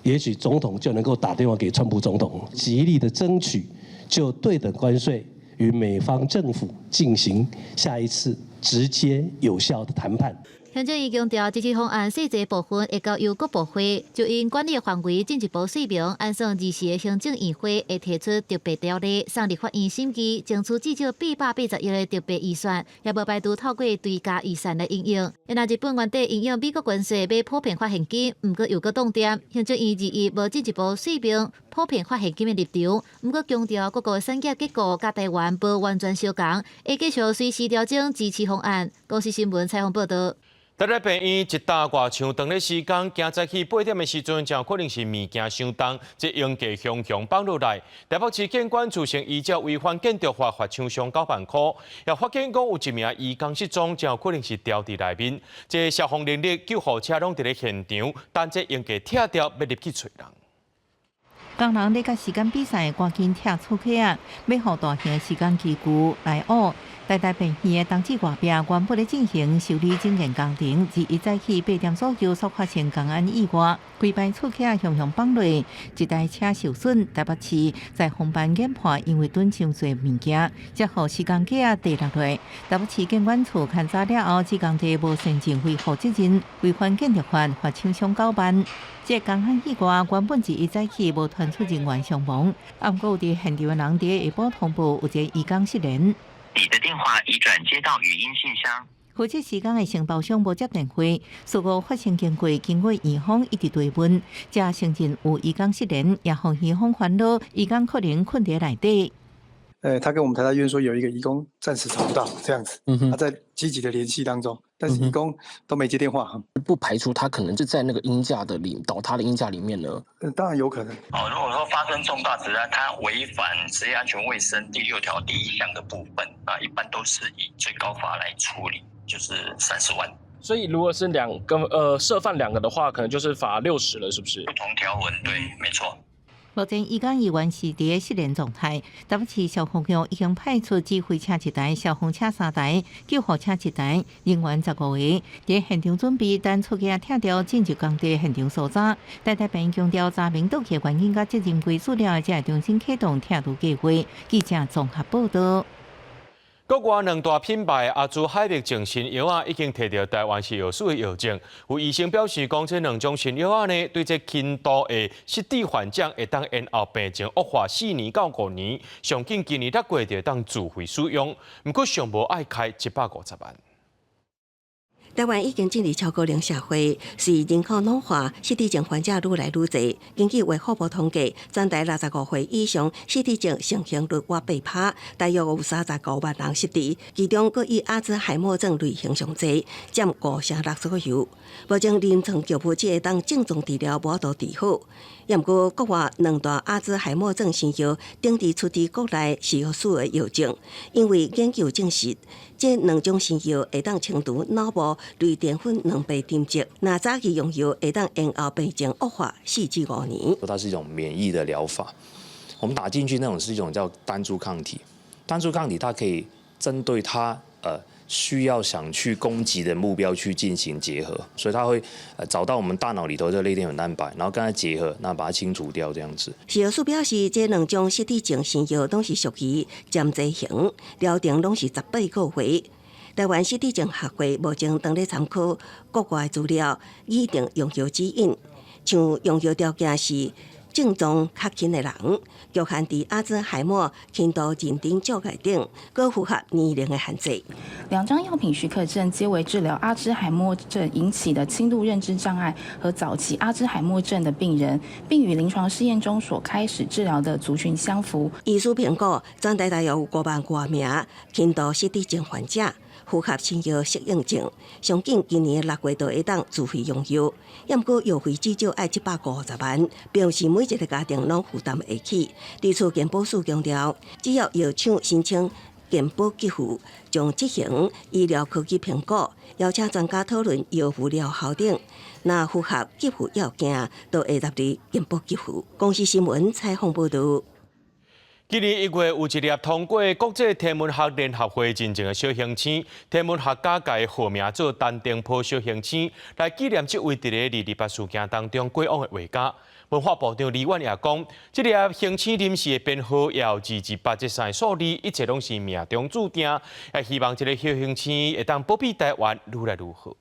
也許總統就能夠打電話給川普總統，極力的爭取。就對等關稅與美方政府進行下一次直接有效的談判。行政院強調，這次方案細節部分會交由各部會就𪜶管理範圍進一步說明，按算二時的行政院會會提出特別條例，送立法院審議，爭取至少880億的特別預算，也無排除透過追加預算來應用。若日本原底因應美國關稅欲普遍發現金，毋過又閣凍定。行政院二一無進一步說明普遍發現金的立場，毋過強調各國產業結構佮台灣無完全相仝，會繼續隨時調整支持方案。公視新聞採訪報導。台大病院一搭外牆當咧施工，今早起8點的時陣，真有可能是物件傷重，這鷹架雄雄放落來。台北市建管處先依照違反建築法罰廠商9萬箍，也發現講有一名移工失蹤，真有可能是牢佇內面。這消防人力、救護車攏佇咧現場，等這鷹架拆掉，欲入去揣人。工人咧佮時間比賽，趕緊拆厝起啊，欲予大型施工機具來挖。台大病院的冬至外壁原本咧進行修理整建工程，自一早起8點左右所發生工安意外，規排厝起啊雄雄放落，一台車受損。台北市在防範研判，因為囤傷濟物件，才予施工架啊跌落來。台北市建管處勘查了後，指工地無善盡維護責任，違反建築法，罰廠商九萬。這工安意外原本是一早起無傳出人員傷亡，啊，毋過有佇現場的人佇下晡通報有一個移工失聯。你的電話已轉接到語音信箱。負責施工的承包商無接電話，事故發生經過經過院方一直追問，才承認有移工失聯，也予院方煩惱，移工可能睏佇內底。他跟我們台大醫院說有一個移工暫時找不到，這樣子，他在積極的聯繫當中，但是移工都沒接電話。不排除他可能就在那個鷹架的裡倒塌的鷹架裡面呢。當然有可能。哦，如果說發生重大職安，他違反職業安全衛生第6條第1項的部分，啊，一般都是以最高罰來處理，就是30萬。所以如果是兩個，涉犯兩個的話，可能就是罰60了，是不是？不同條文，對，沒錯。目前移工依然是佇失聯狀態。台北市消防局已經派出指揮車一台、消防車三台、救護車一台，人員15個，佇現場準備等厝架拆掉進入工地現場搜查。台大病院強調查明倒去原因佮責任歸屬了後，才會重新啟動拆除計劃。記者綜合報導。國外兩大品牌阿茲海默症新藥仔，已經提著台灣食藥署的藥證。有醫生表示講，這兩種新藥仔呢，對這輕度的失智患者會當延後病情惡化4年到5年，上緊今年6月就會當自費使用。毋過上無愛開150萬。台灣已經進入超高齡社會，隨人口老化，失智症患者愈來愈濟。根據衛福部統計，全台65歲以上失智症盛行率倚8趴，大約有35萬人失智，其中閣以阿茲海默症類型上濟，佔5成6左右。目前臨床藥物只會當症狀治療，無法度治好。毋過國外兩大阿茲海默症新藥等佇出佇國內食藥署的藥證，因為研究證實，這兩種新藥會當清除腦部類澱粉蛋白沉積，若早期用藥會當延後病情惡化4至5年。它是一種免疫的療法，我們打進去那種是一種叫單株抗體，單株抗體它可以針對它需要想去攻擊的目標去進行結合，所以它會找到我們大腦裡頭的類澱粉蛋白，然後跟它結合，那把它清除掉，這樣子。食藥署表示，這兩種失智症新藥攏是屬於針劑型，療程攏是18個月。台灣失智症學會目前當咧參考國外資料，擬定用藥指引，像用藥條件是症狀較輕的人，局限佇阿茲海默輕度認知障礙等，閣符合年齡的限制。兩張藥品許可證皆為治療阿茲海默症引起的輕度認知障礙和早期阿茲海默症的病人，並與臨床試驗中所開始治療的族群相符。醫師評估，全台大約有5萬外名輕度失智症患者，符合新藥適應症，上緊今年6月就會當自費用藥，毋過藥費至少愛150萬，並毋是每一個家庭攏負擔會起。對此，健保署強調，只要藥廠申請健保給付，將執行醫療科技評估，邀請專家討論藥物療效等，若符合給付要件，就會納入健保給付。公視新聞採訪報導。今年1月有一粒通過國際天文學聯合會認證的小行星，天文學家共伊號名做丹頂坡小行星，來紀念這位佇咧228事件當中過往的畫家。文化部長李婉也講，這粒行星臨時的編號也有2、2、8這三個數字，一切攏是命中注定。也希望這个小行星會當保庇台灣愈來愈好。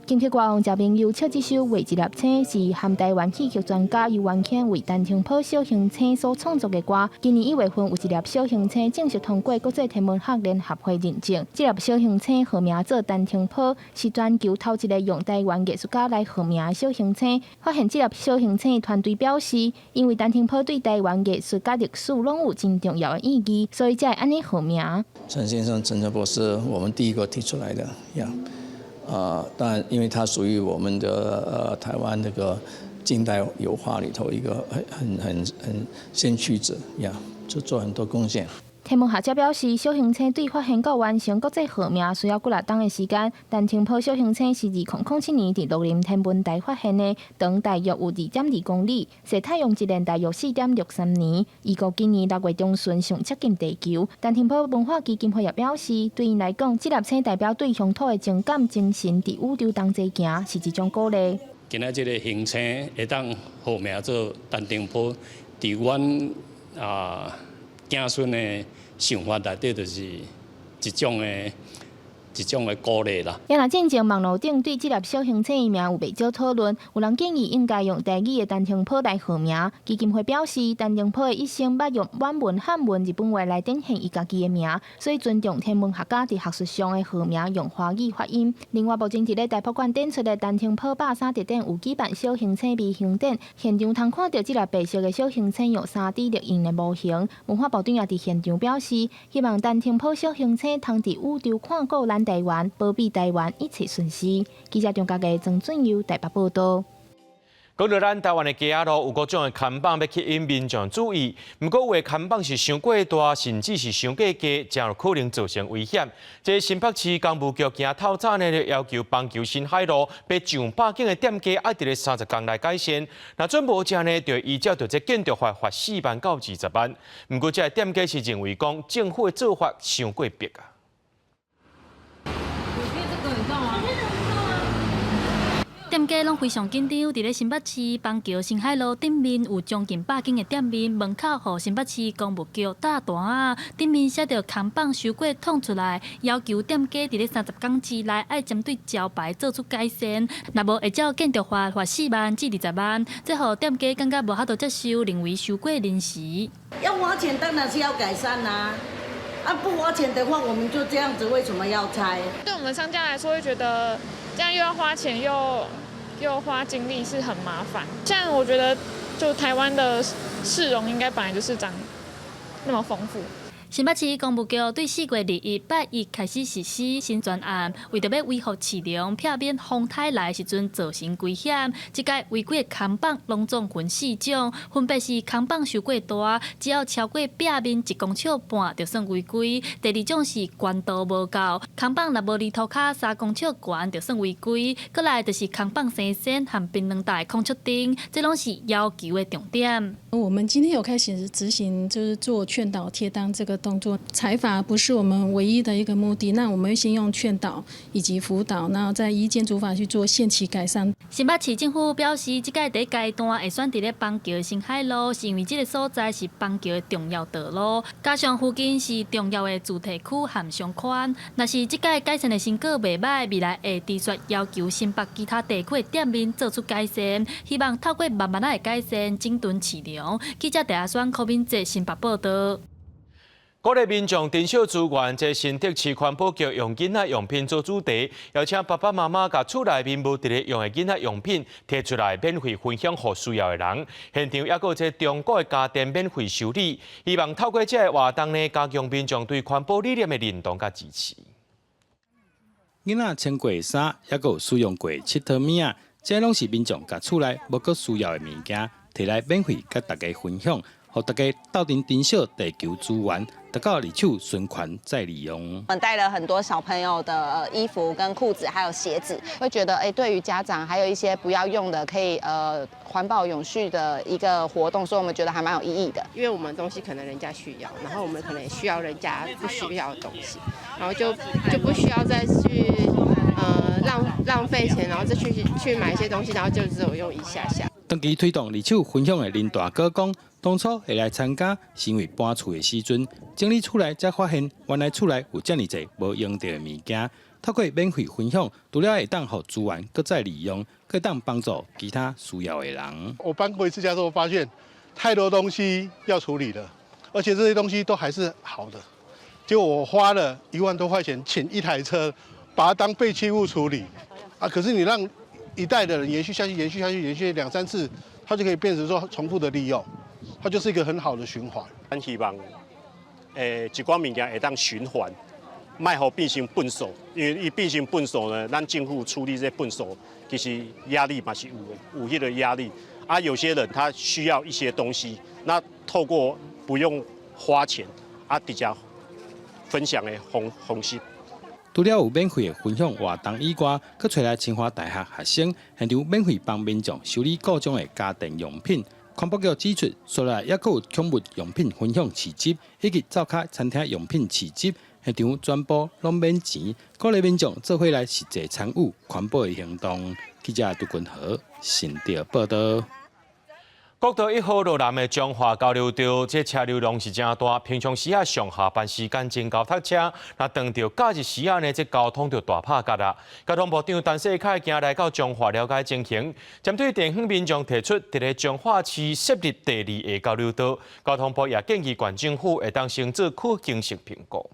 金曲歌王謝明佑唱這首《畫一粒星》，是含台灣戲劇專家游元謙為陳澄波小行星所創作的歌。今年1月份有一粒小行星正式通過國際天文學聯合會認證。這粒小行星號名做陳澄波，是全球頭一个用台灣藝術家來號名的小行星。發現這粒小行星的團隊表示，因為陳澄波對台灣藝術佮歷史攏有真重要的意義，所以才會按呢號名。陳先生，陳澄波是我們第一個提出來的，呀。當然，因為它屬於我們的台灣那個近代油畫裏頭一個很先驅者呀，就做很多貢獻。天文學者表示，小行星對發現到完成國際號名需要幾若冬的時間。陳澄波小行星是2007年佇鹿林天文台發現的，長大約有2.2公里，射太陽一年大約4.63年。預估今年6月中旬上接近地球。陳澄波文化基金會也表示，對𪜶來講，這粒星代表對鄉土的情感精神，佇宇宙同齊行，是一種鼓勵。今仔這个行星會當號名做陳澄波，佇阮子孫的想法內底，就是一種的鼓勵啦。也若進前網路頂對這粒小行星的名有袂少討論，有人建議應該用台語的陳澄波來號名。基金會表示，陳澄波的一生捌用滿文、漢文、日本話來展現伊家己的名，所以尊重天文學家佇學術上的號名用華語發音。另外，目前佇咧台博館展出的陳澄波103特展有舉辦小行星微型展，現場通看著這粒白色的小行星用3D 列印的模型。文化部長也佇現場表示，希望陳澄波小行星通佇宇宙看顧咱台灣，保庇台灣一切順遂。記者張家傑、曾俊佑台北報導。講著咱台灣的街仔路有各種的看板欲吸引民眾注意，毋過有的看板是傷過大，甚至是傷過低，真有可能造成危險。這新北市工務局今透早呢，就要求邦橋新海路欲上百間的店家愛佇咧30工內改善，若準無這呢，就依照著這建築法罰4萬到20萬。毋過這个店家是認為講政府的做法傷過迫啊。店家攏非常緊張，佇咧新北市邦橋新海路頂面有將近100間的店面，門口予新北市工務局貼單仔，頂面寫著看板傷過挵出來，要求店家佇咧30工之內愛針對招牌做出改善，若無會照建築法罰4萬至20萬，這予店家感覺無法度接受，認為傷過臨時。要花錢當然是要改善啦，啊不花錢的話，我們就這樣子，為什麼要拆？對我們商家來說，會覺得這樣又要花錢又花精力是很麻煩。現在我覺得，就台灣的市容應該本來就是長那麼豐富。新北市工務局對4月21拜一開始實施新專案，為著欲維護市容，避免風颱來時陣造成危險。這擺違規的看板攏總分四種，分別是看板傷過大，只要超過壁面1.5公尺就算違規；第二種是懸度無夠，看板若無離塗跤3公尺懸就算違規；閣來就是看板生鉎和檳榔袋孔出釘，這攏是要求的重點。我們今天有開始執行，就是做勸導貼單這個動作，裁罰不是我們唯一的一個目的。那我們會先用勸導以及輔導，然後再依建築法去做限期改善。新北市政府表示，這擺第一階段會選佇咧邦橋新海路，是因為這个所在是邦橋的重要道路，加上附近是重要的住宅區和商圈。若是這擺改善的成果袂䆀，未來會持續要求新北其他地區的店面做出改善，希望透過慢慢仔的改善，整頓市容。記者鄭阿選、柯敏哲新北報導。鼓勵民眾珍惜資源，這新竹市環保局用囡仔用品做主題，邀請爸爸媽媽共厝內面無佇咧用的囡仔用品提出來，免費分享予需要的人。現場猶閣有這中古的家電免費修理，希望透過這个活動呢，加強民眾對環保理念的認同佮支持。囡仔穿過的衫，猶閣有使用過的𨑨迌物仔，這攏是民眾共厝內無閣需要的物件，提來免費佮大家分享，予大家鬥陣珍惜地球資源，達到二手循環再利用。我們帶了很多小朋友的衣服、跟褲子，還有鞋子，會覺得對於家長還有一些不要用的，可以環保永續的一個活動，所以我們覺得還蠻有意義的。因為我們東西可能人家需要，然後我們可能也需要人家不需要的東西，然後就不需要再去浪費錢，然後再去買一些東西，然後就只有用一下下。長期推動二手分享的林大哥講，當初會來參加，是因為搬厝的時陣，整理厝內才發現，原來厝內有遮爾濟無用著的物件。透過免費分享，除了會當予資源閣再利用，閣當幫助其他需要的人。我搬過一次家之後，發現太多東西要處理了，而且這些東西都還是好的。結果我花了1萬多塊錢請一台車，把它當廢棄物處理啊！可是你讓一代的人延續下去，延續下去，延續兩三次，它就可以變成說重複的利用，它就是一個很好的循環。咱希望，一寡物件會當循環，莫予變成糞埽，因為伊變成糞埽呢，咱政府處理這糞埽，其實壓力嘛是有的，有彼個壓力。啊，有些人他需要一些東西，那透過不用花錢，啊，直接分享的方式。除了有免費的分享活動以外，閣揣來清華大學學生現場免費幫民眾修理各種的家電用品。環保局指出，所內猶閣有寵物用品分享市集，以及灶跤餐廳用品市集，現場全部攏免錢，鼓勵民眾做伙來實際參與環保的行動。記者杜君和新竹報道。國道一號路南的彰化交流道，這車流量是誠大。平常時啊上下班時間真𠢕塞車，若當著假日時仔呢，這交通就大拍結啦。交通部長陳世凱今來到彰化了解情形，針對地方民眾提出，佇咧彰化市設立第二个交流道，交通部也建議縣政府會當先做可行性評估。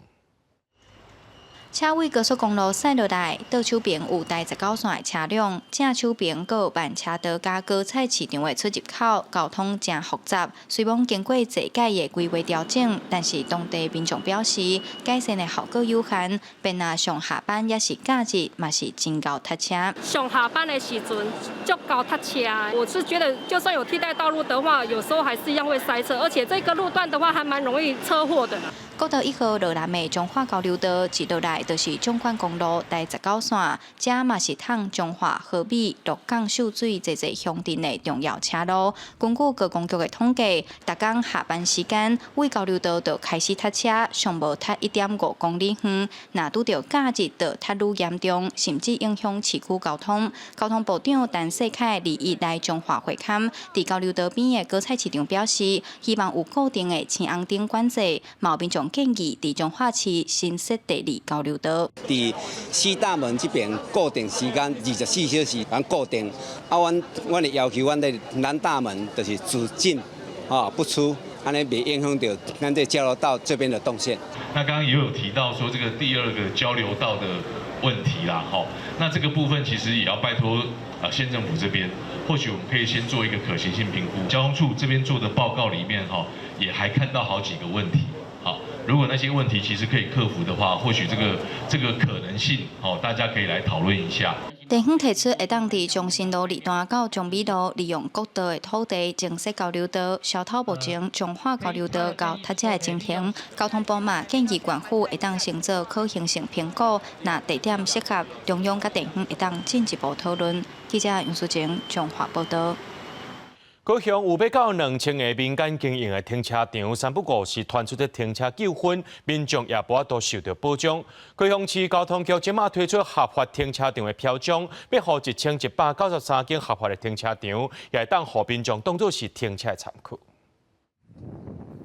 車位高速公路駛落來，倒手邊有台十九線的車輛，正手邊閣有慢車道佮果菜市場的出入口，交通誠複雜。雖罔經過濟屆的規劃調整，但是當地民眾表示，改善的效果有限。便若上下班抑是假日，嘛是真𠢕塞車。上下班的時陣足𠢕塞車，我是覺得就算有替代道路的話，有時候還是一樣會塞車，而且這個路段的話，還蠻容易車禍的。國道一號路南的彰化交流道，一落來就是縱貫公路台十九線，這嘛是通彰化、和美、鹿港、秀水濟濟鄉鎮的重要車路。根據高公局的統計，逐工下班時間，位交流道就開始塞車，上無塞1.5公里遠。若拄著假日，就塞愈嚴重，甚至影響市區交通。交通部長陳世凱二一來彰化會勘，佇交流道邊的果菜市場表示，希望有固定的青紅燈管制，嘛有民眾建議佇彰化市新設第二交流道。佇西大門這邊固定時間24小時，咱固定。啊，阮的要求，阮的南大門就是只進，不出，按呢袂影響著咱這交流道這邊的動線。那剛剛也有提到說這個第二個交流道的問題啦，吼，那這個部分其實也要拜託啊縣政府這邊，或許我們可以先做一個可行性評估。交通處這邊做的報告裡面，哈，也還看到好幾個問題。好，如果那些問題其實可以克服的話，或許這個可能性，好，大家可以來討論一下。地方提出會當佇中心路二段到彰美路，利用國道的土地增設交流道，消除目前彰化交流道𠢕塞車的情形。交通部嘛建議縣府會當先做可行性評估，若地點適合，中央佮地方會當進一步討論。記者楊淑靜彰化報道。高雄有欲到2000个民間經營的停車場，三不五時傳出的停車糾紛，民眾也無法度受著保障。高雄市交通局這馬推出合法停車場的標章，欲予1193間合法的停車場，也會當予民眾當作是停車的參考。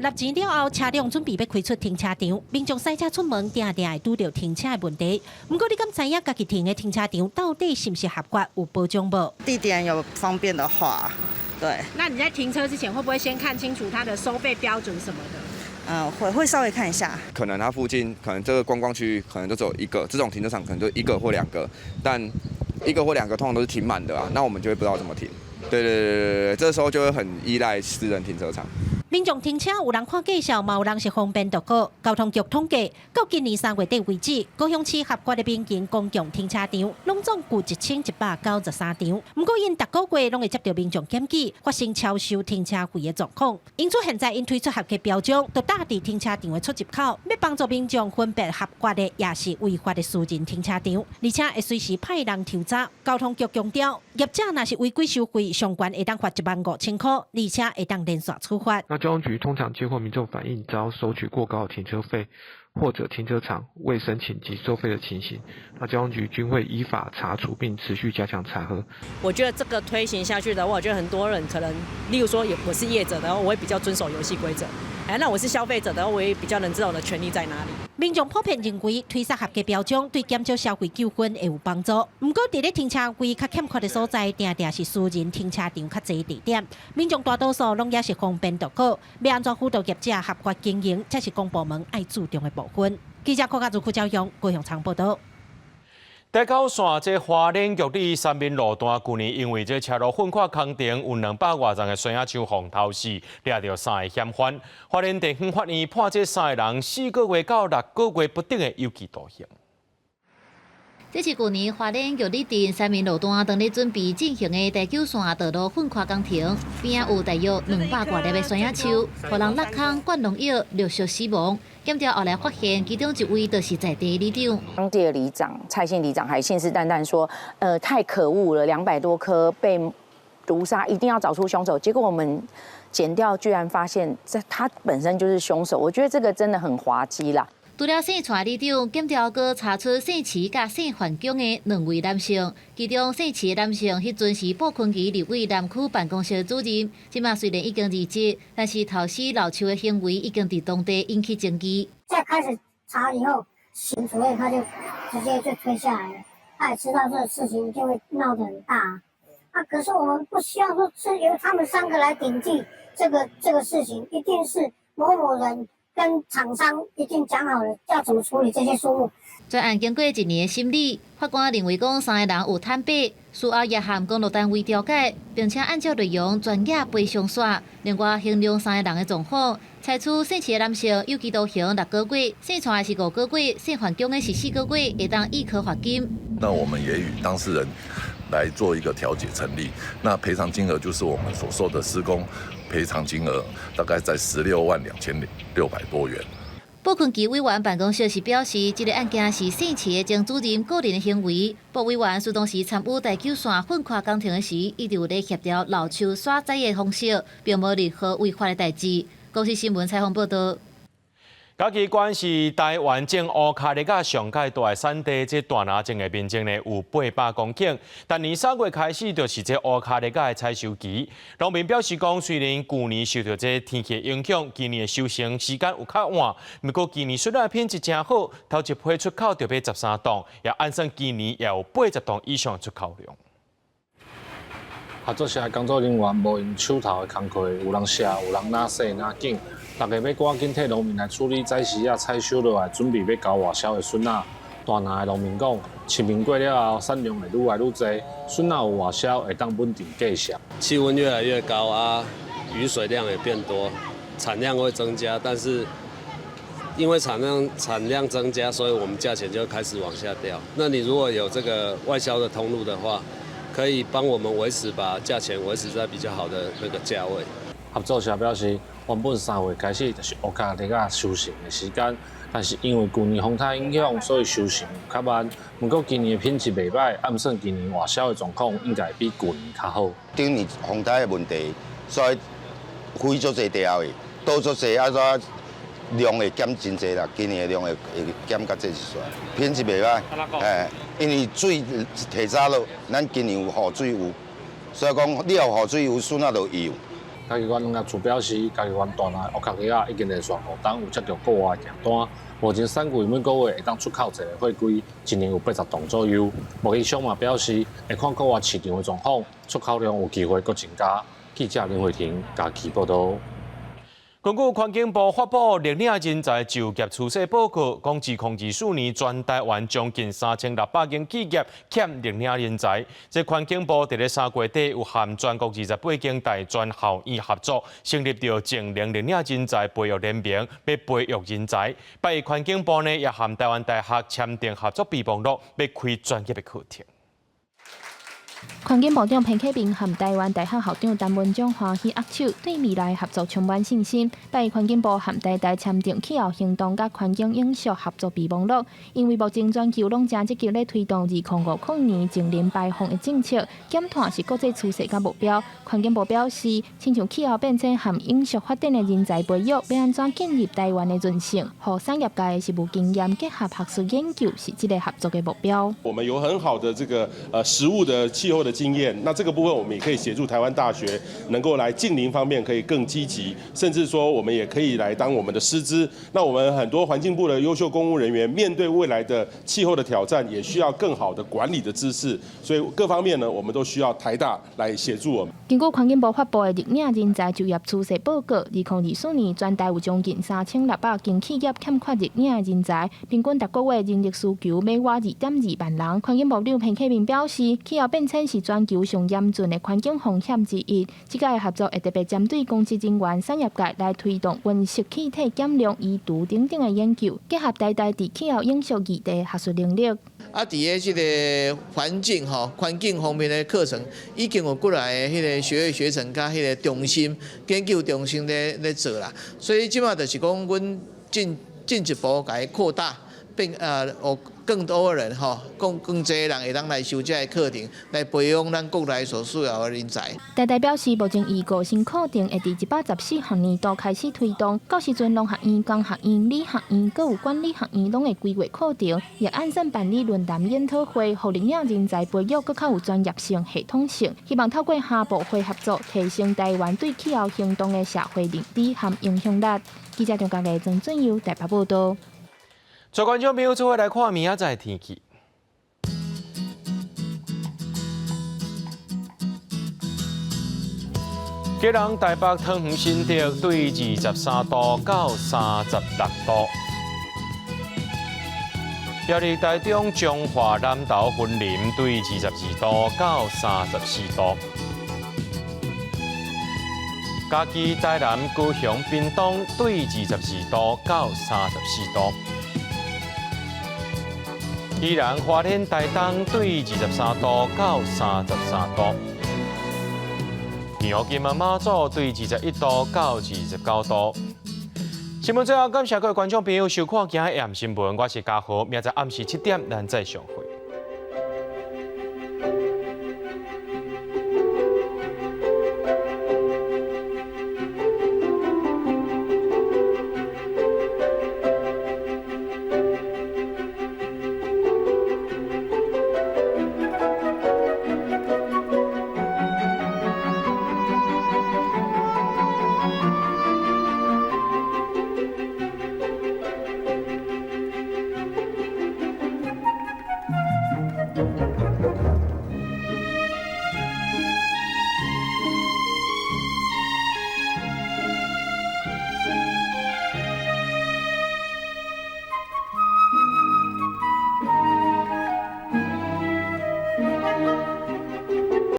納錢了後，車輛準備欲開出停車場，民眾駛車出門，定定會拄著停車的問題。毋過，你敢知影家己停的停車場到底是毋是合法，有保障無？地點有方便的話。對，那你在停車之前會不會先看清楚它的收費標準什麼的？嗯，會稍微看一下。可能它附近可能這個觀光區可能就只有一個這種停車場，可能就一個或兩個，但一個或兩個通常都是停滿的啊，那我們就會不知道怎麼停。對對對對對，這時候就會很依賴私人停車場。民眾停車有人看價數，嘛有人是方便就好。交通局統計，到今年3月底為止，高雄市合法的民營公共停車場，攏總有1193場。毋過𪜶逐個月攏會接到民眾檢舉，發生超收停車費的狀況。因此現在𪜶推出合格標章，就貼佇停車場的出入口，欲幫助民眾分別合法的，抑是違法的私人停車場，而且會隨時派人抽查。交通局強調，業者若是違規收費，上懸會當罰15,000箍，而且會當連續處罰。那交通局通常接獲民眾反映遭收取過高的停車費，或者停車場未申請即收費的情形，那交通局均會依法查處並持續加強查核。我覺得這個推行下去的話，我覺得很多人可能，例如說，我是業者的話，我會比較遵守遊戲規則。哎，那我是消費者的話，我也比較能知道我的權利在哪裡。民眾普遍認為推實合格標章對減少消費糾紛會有幫助。毋過，佇咧停車位較欠缺的所在，定定是私人停車場較濟地點。民眾大多數攏也是方便就好，欲按怎輔導業者合法經營，才是公部門愛注重的部分。記者郭家如、郭昭勇高雄場報道。台九線這花蓮玉里三民路段，舊年因為這車路糞挖工程有200外叢的酸仔樹予偷死，掠著三个嫌犯。花蓮地方法院判這三个人4個月到6個月不等的有期徒刑。這是舊年花蓮玉里鎮三民路段當咧準備進行的台九線道路糞挖工程，邊仔有大約200外粒的酸仔樹，予人落空灌農藥，陸續死亡。檢調後來發現，其中一位就是在地里長。當地的里長蔡姓里長還信誓旦旦說：太可惡了，200多棵被毒殺，一定要找出兇手。結果我們檢調居然發現，這他本身就是兇手。我覺得這個真的很滑稽啦。除了姓蔡里長，檢調閣查出姓池佮姓范強的兩位男性，其中姓池的男性彼陣是布坤旗立委南區辦公室主任，這馬雖然已經離職，但是偷死老樹的行為已經佇當地引起爭議。在開始查以後，邢主任他就直接就推下來了，他也知道這個事情就會鬧得很大，啊，可是我們不希望說是由他們三個來頂替這個事情，一定是某某人跟廠商已經講好了要怎麼處理這些樹木。專案經過一年的審理，法官認為講三個人有坦白，事後也和公路單位調解，並且按照內容全額賠償煞。另外，衡量三個人的狀況，裁處姓池的男性有期徒刑6個月，姓蔡的是5個月，姓范強的是4個月，會當易科罰金。那我們也與當事人來做一個調解成立，那賠償金額就是我們所說的施工賠償金額，大概在162,600多元。布坤旗委員辦公室是表示，這個案件是姓池的前主任個人的行為。布委員雖當時參與台九線糞挖工程時，一直有咧協調老樹徙栽的方式，並無任何違法的代誌。公視新聞採訪報道。嘉義縣是台灣種烏卡利亞上蓋大的產地，這大林鎮的面積呢有800公頃。逐年3月開始就是這烏卡利亞的採收期。農民表示講，雖然舊年受著這天氣影響，今年的收成時間有較晚，毋過今年筍仔品質誠好，頭一批出口就欲13噸，也按算今年也有80噸以上的出口量。合作社工作人員無閒手頭的工課，有人寫，有人拿洗拿緊，大家欲趕緊替農民來處理早時仔採收落來，準備欲交外銷的筍仔。大林的農民講，清明過了後，產量會愈來愈濟，筍仔有外銷，會當穩定價數。氣溫越來越高啊，雨水量也變多，產量會增加，但是因為產量增加，所以我們價錢就開始往下掉。那你如果有這個外銷的通路的話，可以幫我們維持把價錢維持在比較好的那個價位。合作社表示，原本3月開始就是烏卡利亞收成的時間，但是因為舊年風颱影響，所以收成有較慢。毋過今年的品質袂䆀，按算今年外銷的狀況應該比舊年較好。頂年風颱的問題，所以毀足濟條的，倒足濟啊，煞量會減真濟啦。今年的量會減較濟一撮，品質袂䆀，哎，因為水提早落，咱今年有雨水有，所以講你有雨水有，筍仔就有。嘉義縣農業處表示，嘉義縣大林烏卡利亞已經連續5冬有接著國外訂單，目前產季每個月會當出口一個貨櫃，一年有80噸左右。貿易商嘛表示，會看國外市場的狀況，出口量有機會閣增加。記者林慧婷嘉義報道。根據環境部發布綠領人才就業趨勢報告，講2024年全台灣將近3600間企業欠綠領人才。這環境部佇咧3月底有和全國28間大專校院合作，成立著淨零綠領人才培育聯盟，欲培育人才。八月環境部呢也和台灣大學簽訂合作備忘錄，欲開專業的課程。環境部長彭啟明和台灣大學校長陳文忠歡喜握手，對未來合作充滿信心。八月環境部和台大簽訂氣候行動佮環境永續合作備忘錄，因為目前全球攏誠積極咧推動2050年淨零排放的政策，減碳是國際趨勢佮目標。環境部表示，親像氣候變遷和永續發展的人才培育，欲按怎建立台灣的韌性，予產業界的實務經驗結合學術研究，是這個合作的目標。我們有很好的這個實務的氣候的經驗，那這個部分我們也可以協助台灣大學能夠來淨零方面可以更積極，甚至說我們也可以來當我們的師資。那我們很多環境部的優秀公務人員面對未來的氣候的挑戰，也需要更好的管理的知識，所以各方面呢，我們都需要台大來協助我們。根據環境部發布的綠領人才就業趨勢報告，2024年全台有將近3600間企業欠缺綠領人才，平均逐個月人力需求欲倚2.2萬人。環境部長彭啟明表示，氣候變遷是全球上嚴峻的環境風險之一。這個合作會特別針對公職人員、產業界來推動溫室氣體減量、移除等等的研究，結合台大佇氣候永續議題學術能力。啊，佇咧這个環境吼，環境方面的課程，已經有幾來个彼个學位學程佮彼个中心研究中心咧做啦。所以這馬就是講，阮進一步共伊擴大，變有更多的人吼，更濟人會當來修這个課程，來培養咱國內所需要的人才。台大表示，目前預告新課程會佇114學年度開始推動，到時陣農學院、工學院、理學院、閣有管理學院攏會規劃課程，也按算辦理論壇研討會，予綠領人才培育閣較有專業性、系統性，希望透過跨部會合作，提升台灣對氣候行動的社會認知和影響力。記者張家藝、曾俊佑台北報道。做觀眾朋友，做伙來看明仔載天氣。基隆、台北、桃園、新竹對23度到36度。苗栗、台中、彰化、南投、雲林對22度到34度。嘉義、台南、高雄、屏東對22度到34度。宜蘭、花蓮、台東對23度到33度。澎湖、金門、馬祖對21度到29度。新聞最後感謝各位觀眾朋友收看今日暗新聞，我是嘉豪，明仔暗時7點咱再相會。